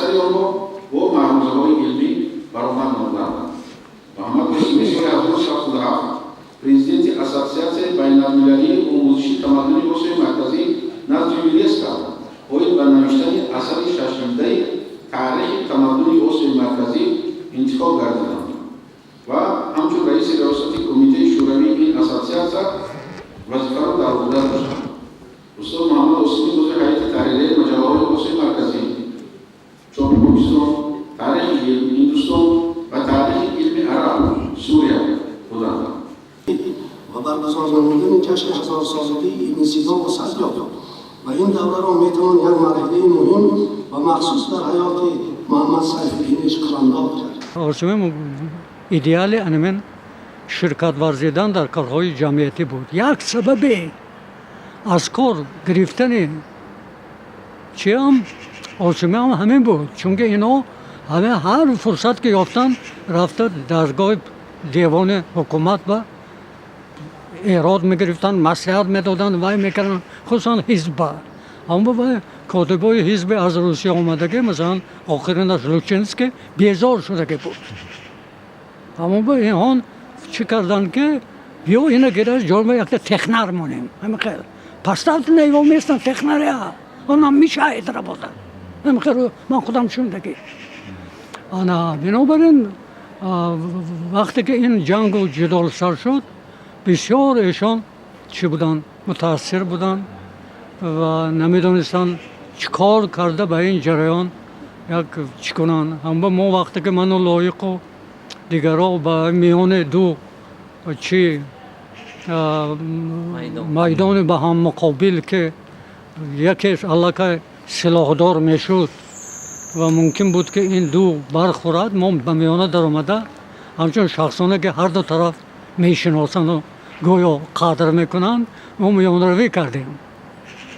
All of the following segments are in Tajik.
Аксари онҳо бо маърузаҳои илмӣ баромад намуданд. Муҳаммад Осимӣ соли 1977 президенти Ассотсиатсияи байналмилалии омӯзиши тамаддуни Осиёи Марказӣ назди ЮНЕСКО оид ба навиштани асари шашҷилдаи таърихи тамаддуни Осиёи Марказӣ интихоб гардиданд ва ҳамчун раиси раёсати Кумитаи шӯравии ин ассотсиатсия вазифаро дар уҳда доштанд. Устод Муҳаммад Осимӣ узви ҳайати таҳририяи маҷаллаҳои Осиёи Марказӣ, чопи Покистон, Таърихи илм, Ҳиндустон ва Таърихи илми араб, Сурия буданд. Ва баргузор намудани ҷашни ҳазорсолагии Ибни Сино вусъат ёфт ва ин давраро метавон як марҳилаи муҳим ва махсус дар ҳаёти Муҳаммад Сайфи Биниш қаламдод кард. Осимӣ идеали анамен ширкат варзидан дар корҳои ҷамъиятӣ буд. Як сабабе аз кор гирифтани чиам Осимиам ҳамин буд, чунки инҳо ҳаме ҳар фурсат ки ёфтанд, рафта дастгоҳи девони ҳукумат ба эрод мегирифтанд, маслиҳат медоданд, вай мекарданд, хусусан ҳизбба. Ҳамба вай котибои ҳизби аз Русия омадагӣ, масалан, охиринаш Лучинский, безор шудагӣ буд. Ҳамон ба инҳон чӣ карданд, ки биё, ина гираш, ҷома якта технар монем, ҳамин хел, поставьте на его место технаря, он нам мешает работать. Ҳамин хел ман худам шундагӣ. Ана бинобар ин, вақте ки ин ҷангу ҷидол сар шуд, бисёр эшон чӣ буданд, мутаассир буданд ва намедонистанд, чӣ кор карда ба ин ҷараён як чӣ кунанд. Ҳамба мо вақте ки ману Лоиқу дигарро ба миёни ду чӣ майдони ба ҳам муқобил, ки якеш аллакай силоҳдор мешуд ва мумкин буд, ки ин ду бархӯрад, мо ба миёна даромада, ҳамчун шахсоне ки ҳар ду тараф мешиносанду гӯё қадр мекунанд, мо миёнаравӣ кардем.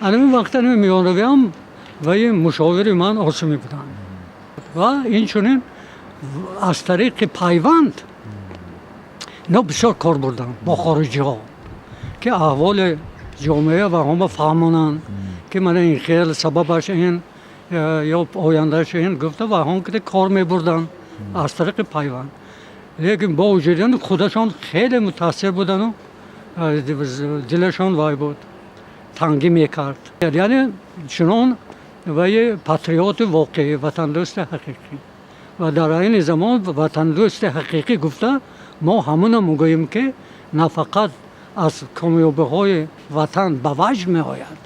Анами вақт анами миёнаравиам ваи мушовири ман Осимӣ буданд ва инчунин аз тариқи Пайванд ино бисёр кор бурданд бо хориҷиҳо, ки аҳволи ҷомеа ва ҳама фаҳмонанд, ки мана ин хел сабабаш ин ё ояндааш ин гуфта ва ҳон ки кор мебурданд аз тариқи Пайванд. Лекин бо вуҷуди он худашон хеле мутаассир будану дилашон вай буд, тангӣ мекард. Яъне чунон ваи патриоти воқеӣ, ватандӯсти ҳақиқӣ ва дар айни замон ватандӯсти ҳақиқӣ гуфта мо ҳамона мегӯем, ки на фақат аз комёбиҳои ватан ба ваҷд меояд,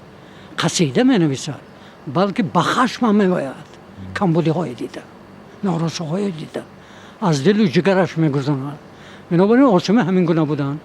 қасида менависад, балки ба хашмам меояд, камбудиҳое дида, норасоҳое дида, аз дилу ҷигараш мегузанад. Бинобар ин Осимӣ ҳамин гуна буданд.